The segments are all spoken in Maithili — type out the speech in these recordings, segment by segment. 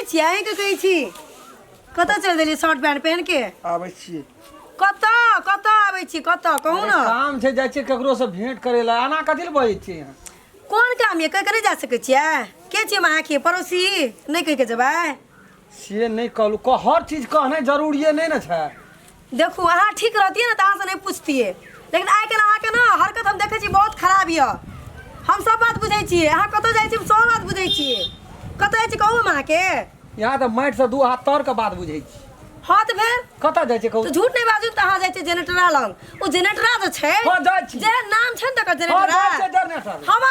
नहि छियै अहीँके कहै छी कतऽ चलि देलियै शर्ट पैंट पहिन के आबै छियै कतऽ कतऽ आबै छी कतऽ कहू ने काम छै जाइ छियै ककरो से भेंट करे ला एना कथी लए बजै छियै अहाँ कोन काम ये कहि के नहि जा सकै छियै के छियै हम अहाँके पड़ोसी नहि कहि के जेबै से नहि कहलहुँ कह हर चीज कहनाइ जरूरिए नहि ने छै देखू अहाँ ठीक रहतियै ने तऽ अहाँसँ नहि पूछतियै लेकिन आइ काल्हि अहाँके ने हरकत हम देखै छी बहुत खराब यऽ हम सब बात बुझै छियै अहाँ कतऽ जाइ छी हम सब बात बुझै छियै कतऽ जाइ छी कहू हम अहाँके यहाँ तऽ माटिसँ दू हाथ तरके बात बुझै छी हँ तऽ फेर कतऽ जाइ छै कहू तऽ झूठ नहि बाजू तऽ अहाँ जाइ छियै जेनेटरा लग ओ जेनेटरा जे छै हँ, जाइ छी। जे नाम छै ने तकर हँ, जेनेटरा जाइ छियै जेनेटर हम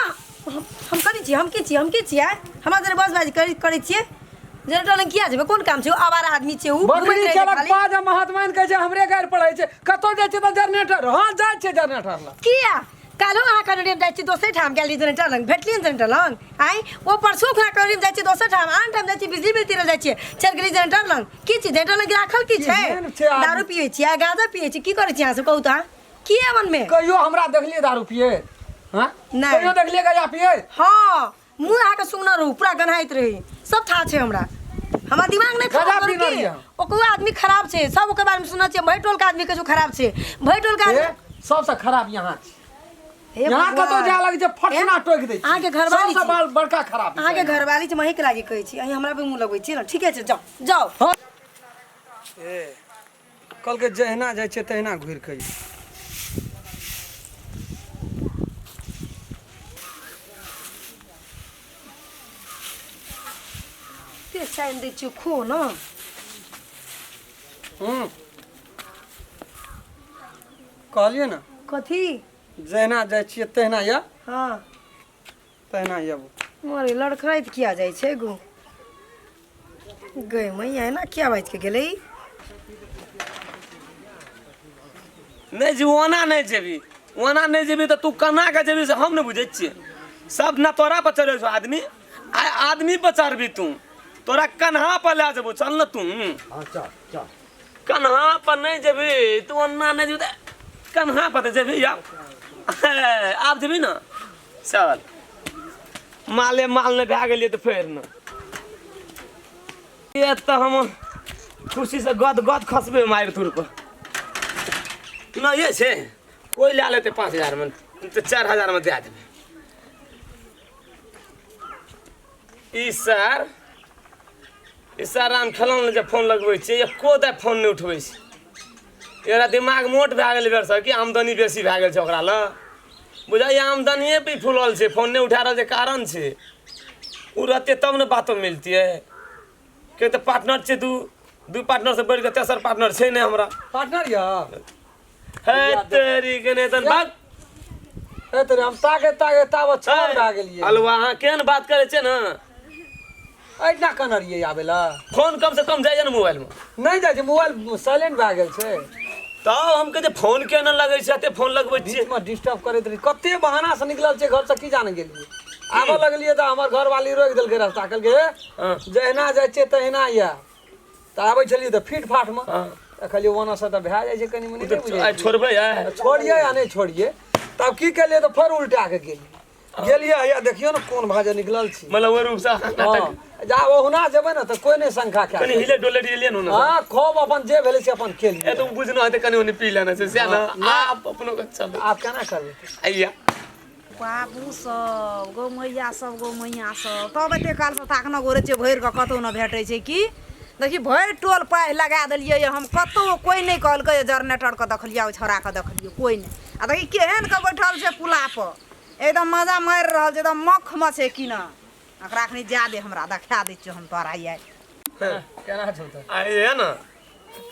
हम हम करै छियै हम की छियै हम की छियै हमरा जेना बस बाजी करै करै छियै जेनेटर लग किया जेबै कोन काम छै ओ आवारा आदमी छै ओ घुमैत बकरी रहै छै चलक खाली। बाज महात्मा कहै छै हमरे गारि पड़ै छै कतऽ जाइ छै तऽ जनरेटर हँ जाइ छै जनरेटर लग किया काल्हो अहाँ कहने जाइ छी दोसरे ठाम गेल रही जनरेटर लग भेटलियै ने जनरेटर लग आँय ओ परसू खुना कहने जाइ छी दोसर ठाम आन ठाम जाइ छी बिजली बिल तीरल जाइ छियै चलि गेली जनरेटर लग की छै जनरेटर लग राखल की छै केहन छै आदमी? दारू पियै छियै गाँजा पियै छियै की करै छियै अहाँ सब कहू तऽ अहाँ? की है मनमे कहियो हमरा देखलियै दारू पिए हँ नहि। कहियो देखलियै गजा पिए हँ मुँह अहाँके सुंगना रहू पूरा गन्हाइत रही सब था छै हमरा हमरा दिमाग नहि गजा खराब करू पीना की लिअ। ओकरो आदमी खराब छै सब ओकर बारेमे सुनल छियै भरि टोलके आदमी कहै छै ओ खराब छै भरि टोलके ए, आदमी सबसँ खराब यहाँ छै हे यहाँ भगवान। कतौ जाय लगै छै फटना टोकि दै छै अहाँके घरवाली सबसँ छी। बाल बड़का खराब छै अहाँके घरवाली छै महीक लागी कहै छी अहीं हमरा पे मुँह लगबै छी ने ठीके छै जाउ जाउ ए कहलकै जहिना जाइ छै तहिना घुरि कऽ अइहे। ते साइन दै छियौ खो न हूँ कहलियै ने कथी जहिना जाइ छियै तहिना यऽ हँ तहिना अयबो मरे लड़खड़ाइत किया जाइ छै गो गै मैया एना किया बाजि के गेलै ई? नहि जी ओना नहि जेबी ओना नहि जेबी तऽ तू केना कऽ जेबी से हम नहि बुझै छियै सब ने तोरा पर चढ़ै छौ आदमी आ आदमी पर चढ़बी तू तोरा कन्हा पर लए जेबो चल ने तू हाँ चल चल कन्हा पर नहि जेबी तू ओना नहि जेबी तऽ कन्हा पर तऽ जेबी आब आब जेबी ने चल माले माल नहि भए गेलियै तऽ फेर ने ये तऽ हम खुशीसँ गद गद खसबै मारि थुर पर नहि ये छै कोइ लए लेतै 5000मे तऽ 4000मे दए देबै ई सर ई सर राम खेलौन लए जे फोन लगबै छियै एको दा फोन नहि उठबै छै एकरा दिमाग मोट भए गेलै बेर सर कि आमदनी बेसी भए गेल छै ओकरा लए बुझाइए आमदनिए पे फूलल छै फोन नहि उठा रहल छै कारण छै ओ रहतै तब ने बातो मिलतियै के तऽ पार्टनर छै दू दू पार्टनर से बढ़ि कऽ तेसर पार्टनर छै नहि हमरा पार्टनर यऽ हे तेरी के नहि तन भाग हे तेरे हम ताके ताके ताबत छोड़ भए गेलियै अलवा अहाँ केहन बात करै छियै ने एहिना कन रहियै आबै लए फोन कम से कम जाइए ने मोबाइलमे नहि जाइ छै मोबाइल साइलेंट भए गेल छै तब हम कहै छियै फोन केना लगै छै एते फोन लगबै छियै बीचमे डिस्टर्ब करैत रही कते बहाना से निकलल छै घरसँ की जाने गेलियै आबऽ लगलियै तऽ हमर घरवाली रोकि देलकै रास्ता कहलकै हे हँ। जहिना जाइ छियै तहिना आयब तऽ आबै छलियै तऽ फिट फाटमे हँ। तऽ कहलियै ओना से तऽ भए जाइ छै कनि मनि नहि बुझै आइ छोड़बै आइ छोड़ियै या नहि छोड़ियै तब की केलियै तऽ फेर उल्टा कऽ गेलियै गेलियै हैया देखियौ ने कोन भाजे निकलल छी मतलब ओहि रूपसँ अहाँ नाटक हँ जा ओहुना जेबै ने तऽ कोइ नहि शंका कए कनि हिले डोले एलियै ने हँ खूब अपन जे भेलै से अपन ए केलियै तऽ बुझना हेतै कनि ओनी पी लेना छै सएह ने आब अपनो के चल आब केना करबै आइया बाबू सब गौ मैया सब गौ मैया सब तब एते कालसँ ताकना गोरे छियै भरि कऽ कतहु नहि भेटै छै की देखी भरि टोल पाइ लगा देलियै हम कतहु कोइ नहि कहलकै जनरेटरके देखलियै ओ छौड़ाके देखलियै कोइ नहि आ देखी केहन के बैठल छै पुलापर एकदम मजा मारि रहल छै एकदम मखमे छै कि ने एकरा एखनी जा दे हमरा देखा दै छियौ हम तोरा आइ केना छौ तऽ आइ है ने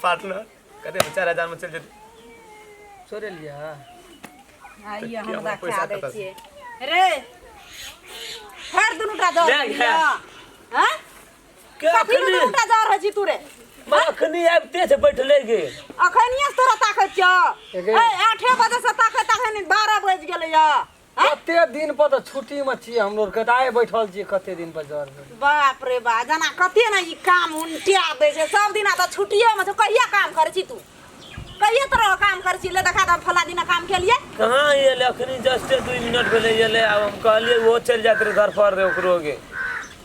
पार्टनर कते 4000 में चलि जेतै छोड़े लिअ आइए हम हमरा देखा पैसा दै कतऽ छियै रे फेर दुनूटा जर ले लिअ हँ के कथी अखनी दुनूटा जर होइ छी तू रे अखनी आबिते छै बैठले गे अखनिए से तोरा ताकै छियौ एगे। ए 8 बजे से ताकै ताकै नि 12 बजि गेलै यऽ कते दिन पर तऽ छुट्टी में छियै हमरो आरके तऽ आइ बैठल छियै कते दिन पर जर में बाप रे बा जना कते ने ई काम उनटिया दै छै सब दिना तऽ छुट्टिए मे छौ कहिया काम करै छी तू कहिया तोरा काम करै छी ले देखा दे हम फला दिना काम केलियै कहाँ एलै अखनी जस्टे 2 मिनट भेलै एलै आब हम कहलियै ओहो चलि जाइत रहै घर पर रे ओकरो गे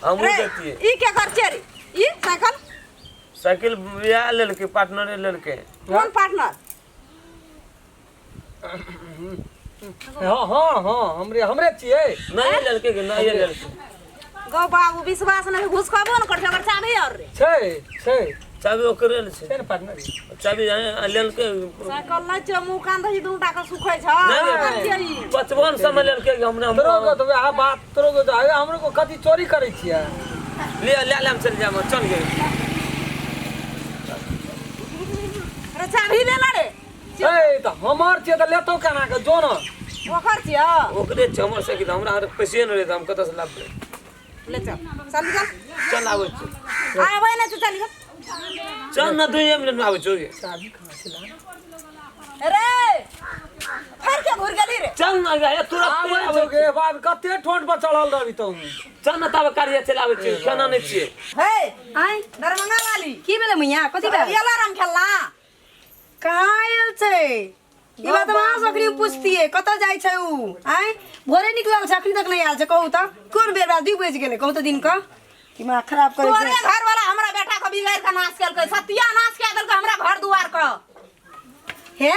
हमहूँ रे जैतियै ई के घर छै रे ई साइकिल साइकिल बिया लेलकै पार्टनरे लेलकै कोन पार्टनर हाँ हाँ हाँ हमरे हमरे छियै नहीं लेलकै कि नहीं लेलकै गौ बाबू विश्वास नहीं घुसकबो न करछे ओकर चाभी और रे छै छै चाबी ओकरे ले छै छै ने पार्टनर चाबी यहाँ लेलकै साइकिल नहि छै मुँह कान दही दुनू टा के सुखै छ नहीं, छियै ई। 55 सौ में लेलकै कि हमरा तोरो के तऽ वएह बात तोरो के तऽ हमरो को कथी चोरी करै छियै ले ले ले हम चल जाब चल गेल अरे चाभी ले ला रे ए तऽ हमर छियै तऽ लेतो केना के जो न ओकर छियै ओकरे छै हमर साइकिल हमरा आर पैसे नहि रहै तऽ हम कतऽ से लाबबै ले चल चल निकल चल आबै छी आबै नहि छै चल निकल चल न 2 मिनट में आबै छौ गे चाभी कहाँ छै ला? रे फेर के घुर गेली रे चल न गे तुरंत आबै छौ गे बाप कते ठोंठ पर चढ़ल रहबी तू चल न तब कार्य चल आबै छी खाना नहि छियै हे आय दरभंगा वाली की भेलै मैया कथी भेल एला राम खेलना कहाँ आयल छै ई बात हम अहाँ से अखनी पूछतियै कतऽ जाइ छै ऊ आँय भोरे निकलल छै अखनी तक नहि आयल छै कहू तऽ कोन बेर 2 बजि गेलै कहू तऽ दिनके दिमाग खराब करै तोरे छै घर वाला हमरा बेटा के बिगाड़ के नाश केलकै सत्यानाश कए देलकै हमरा घर दुआर के हे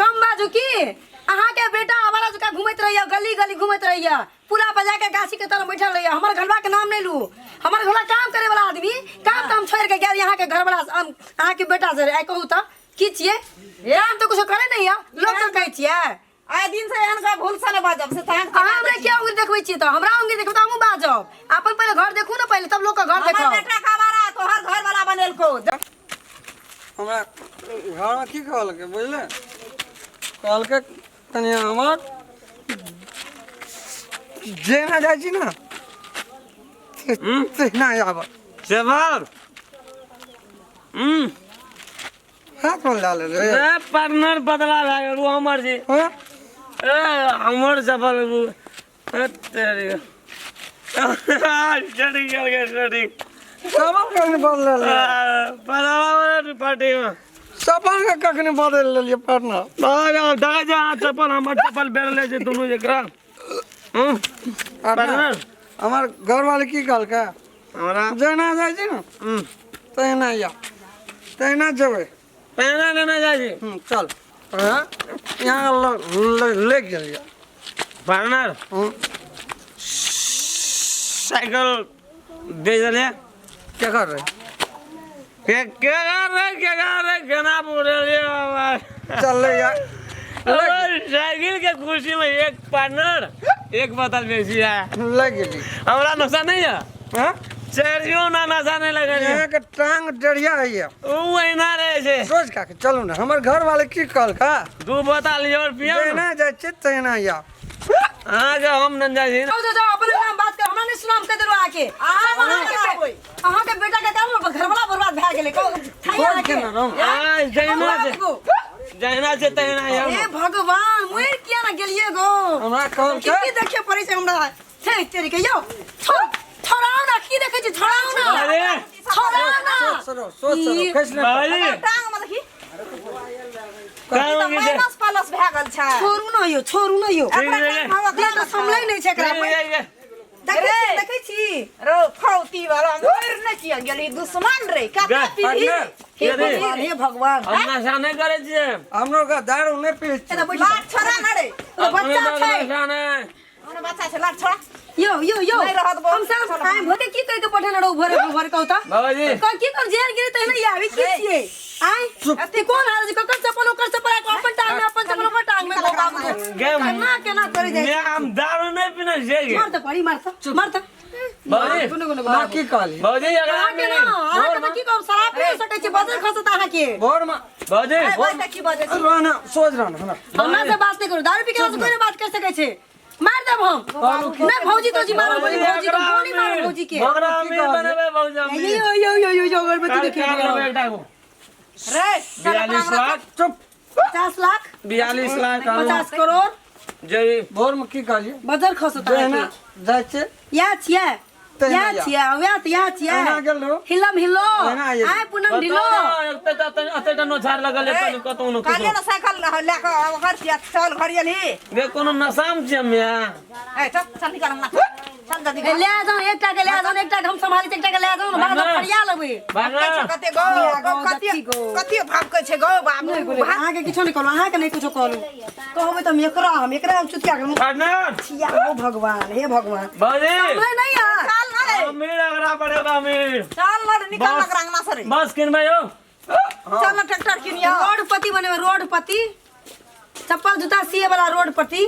कम बाजू की अहाँके बेटा आवारा जकाँ घुमैत रहैया गली गली घुमैत रहैया पूरा बजा के गाछी के तरफ बैठल रहैया हमर घरवा के नाम नहि लू हमर घरवा काम करे वाला आदमी काम ताम छोड़ के गेल यहाँ के घरवाला अहाँके बेटा से आइ कहू तऽ की छियै काम तऽ कुछो करे नहीं है लोग सब कहै छियै आइ दिन से एहन का भूल से ने बाजब से तहन अहाँ हमरा क्या उंगली देखबै छियै तऽ हमरा उंगली देखबै तऽ हमहूँ बाजब अपन पहिले घर देखू ने पहिले तब लोक के घर हमर देखब बेटा का बारा तोहर घर वाला बनेलको हमरा घरमे की कहलकै बुझले कहलकै कनि हमर जेना जाइ छी ने तहिना आबऽ जवाब हम्म हाथ में ला ले ए पार्टनर बदला भए गेल ओ हमर जी हाँ ए हमर चप्पल उ ए तेरी चढ़ी गेल गे चढ़ी चप्पल कखनी बदल लेलियै बदला पार्टी में चप्पल के कखनी बदल लेलियै पार्टनर बाबा देखै छै अहाँ चप्पल हमर चप्पल बेरले छै दुनू एकरा पार्टनर हमर घरवाली की कहलकै हमरा जेना जाइ छी ने तहिना या तहिना जेबै पहिना लेना जाइ छी चल हाँ यहाँ ले गेलियै पार्टनर साइकिल बेच देलियै केकर रहै के केकर रे केकर रे केना बोललियै बाबा चललै या साइकिल के खुशी में एक पार्टनर एक बोतल बेची है ले गेली हमरा नशा नहीं है हाँ चढ़ियो ना नशा नहीं लगे अहाँके टांग डरिया होइए उ एहिना रहे छै सोच का के चलू ने हमर घर वाले की कहलका दू बोतल और पियो जहिना जाइ छियै तहिना या अहाँके हम न जाइ छी जाओ जाओ जाओ अपने नाम बात कर हमरा नहीं सुनाम कह देलु अहाँके सब अहाँके अहाँके बेटा के कारण घरवाला बर्बाद भए गेलै कहू थाई खोज अहाँके के ने रहू आ जहिना छै जहिना छै तहिना हम हे भगवान मरि किया ना गेलिए गो हमरा कहलकै की देखे पड़ै छै हमरा छै तेरी के यौ छोड़ छोड़ाओ ना की देखै छी छोड़ाओ ना अरे छोड़ाओ ना सोच सरो सोच सरो खसि नहि पड़। बाबूजी टांग में देखी टांग में माइनस प्लस भए गेल छै छोड़ू ना यौ छोड़ू ना यौ एकरा टांग में देह तऽ सम्हलै नहि छै एकरा देखै छी देखै छी रो फौती वाला मर नै किया गेली दुश्मन रे कते पीढ़ी पार्टनर, हे भगवान हे भगवान हम नशा नहि करै छियै हमरो के दारू नहि पीबै छियै एतऽ बैठ लाट छोड़ा न रे ओ बच्चा छै नशा नहि हमरा बच्चा छै लाट छोड़ा यो यो यो नहि रहत बहुत। हम सब आइ भोरे की कहि के पठेने रहू भोरे भोरे कहू तऽ बाबाजी कह की कर जेल गेलै तहिना आबी की छियै आइ अथी कोन हाल छै ककर चप्पल ओकर चप्पल आ अपन टांग में अपन चप्पल ओकर टांग में गो बाबू गो गे केना केना करे जाइ मैं हम दारू नहि पीने छियै गे मार तऽ पड़ी मार तऽ मार तऽ बाबूजी गुनो गुनो ना की कहली बाबूजी एकरा अहाँके ना अहाँके तऽ की कहब शराब पी सकै छी बजर खसत अहाँके भोर में बाबूजी बज की बजै छी रहना सोच रहना हमरा हमरा से बात नहि करू दारू पी के कोई नहीं बात कर सकै छै मार देब हम नहीं भौजी तो जी मारो बोली भौजी के गोली मारो भौजी के हमरा अमीर बनेबै भौजी अमीर यो यो यो यो यो अगरबत्ती देखिए कार लेबै एकटा गो रे 42 लाख चुप 50 लाख 42 लाख 50 करोड़ जे भोर में की कहलिए बजर खसत जहिना जाइ छियै या छियै तहिना या या। छियै या त या छियै तहिना गेल रहो। हिलम हिलो तहिना आइए। आय पूनम ढिलो एते नोछार लगल है तनी कतौ न कहलियै ने साइकिल लए कऽ ओकर छियै चल घर एलही गे कोनो नशा में छियै हम यहाँ ए चल चल निकल हमरा चल जल्दी ए, ले आ जाओ एकटा के ले आ जाओ एकटा के हम सम्हाली एकटा के ले आ जाओ ना बाद में फरिया लेबै भागना कते गो कते कते भापकै छै गो बाबू नहि बोले अहाँके किछो नहि कहलहुँ अहाँके नहि किछो कहलहुँ कहबै तऽ हम एकरा हम एकरा हम चुतिया के पार्टनर छिया हो भगवान हे भगवान भौजी नहीं नहीं यार चल न रे अमीर अगरा पड़ेगा अमीर चल न निकल बस। न अंगना से रे बस किनबै यौ चल न ट्रैक्टर किनियो रोडपति बनेबै रोडपति चप्पल जूता सिए वाला रोडपति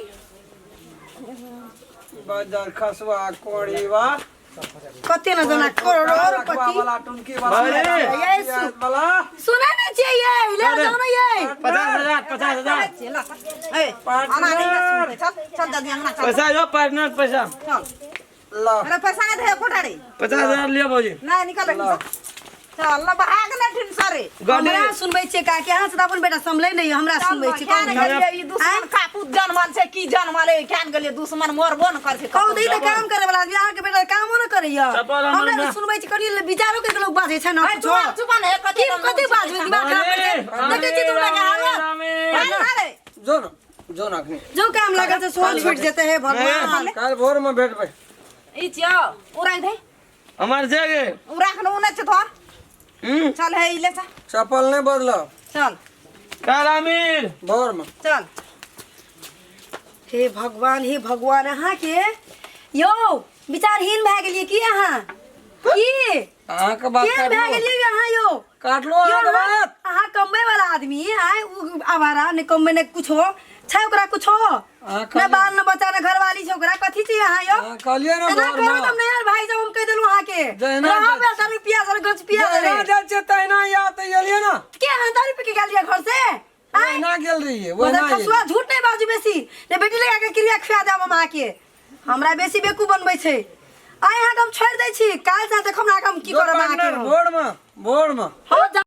बाजार खसवा कोड़ीवा कते न जना करोड़पति वाला टुनकी वाला अरे, ये सु- वाला सुनै नहि छियै ये ले जाओ ना ये 50,000 50,000 ए आना नहीं सुनते चल चल जल्दी अंगना चल पैसा यौ पार्टनर पैसा चल ला अरे पैसा नहीं दे कोटा रे 50,000 लिअ भौजी नहीं निकल रे चल न भाग न ठिन सरे गाड़ी हमरा सुनबै छियै काकी अहाँ से तऽ अपन बेटा सम्हलै नहि हमरा सुनबै छियै क्या कहू गेलिए ई दुश्मन कापूत जनमल छै की जनमल है क्या गेलिए दुश्मन मरबो न कर छै कहू तऽ ई तऽ काम करे वाला आदमी अहाँके बेटा कामो न करैया चप्पल हमर हमरा ना। तऽ सुनबै छी कनि विचारो के लोक बाजै छै ने ए, कुछो चुप चुप न कथी की कथी बाजबै दिमाग खराब करै छै देखै छी तुमरा के हालत अरे जो न जो न अखनी जो काम लागल छै सेहो छूटि जेतै हे भगवान काल्हि भोर में भेटबै ई छियो उ राख दे हमर जे गे उ राख न उ नै छै तोहर हम्म चल हे ई ले जा चप्पल नहीं बदलब चल काल आमिर भोर में चल हे भगवान हे भगवान अहाँके यौ विचारहीन भए गेलियै की अहाँ की अहाँके बात केहन भए काटलो गेलियै अहाँ यौ काटलो यौ, अहाँके अहाँ बात अहाँ कमबै वाला आदमी आय उ आवारा ने कमबै ने कुछो छै ओकरा कुछो अहाँ ने कहलियै बाल ने बच्चा ने घरवाली छै ओकरा कथी छै अहाँ यौ अहाँ कहलियै ने एना भोर करू में तब ने यार भाई साहब हम कहि देलहुँ अहाँके जहिना रहब या दारू पिया दर गच पिया जहिना दरे जाइ छियै तहिना या तऽ एलियै ने के अहाँ दारू पी के गेल रहियै घर से आँय? ओहिना गेल रहियै मतलब ओहिना खसुआ झूठ नहीं बाजू बेसी ने बेटी लगा के क्रिया खुआ देब हम अहाँके हमरा बेसी बेकू बनबै छै आइ अहाँके हम छोड़ि दै छी काल्हि से देखब ने अहाँके हम की करब अहाँके भोर में भोर में हँ जा-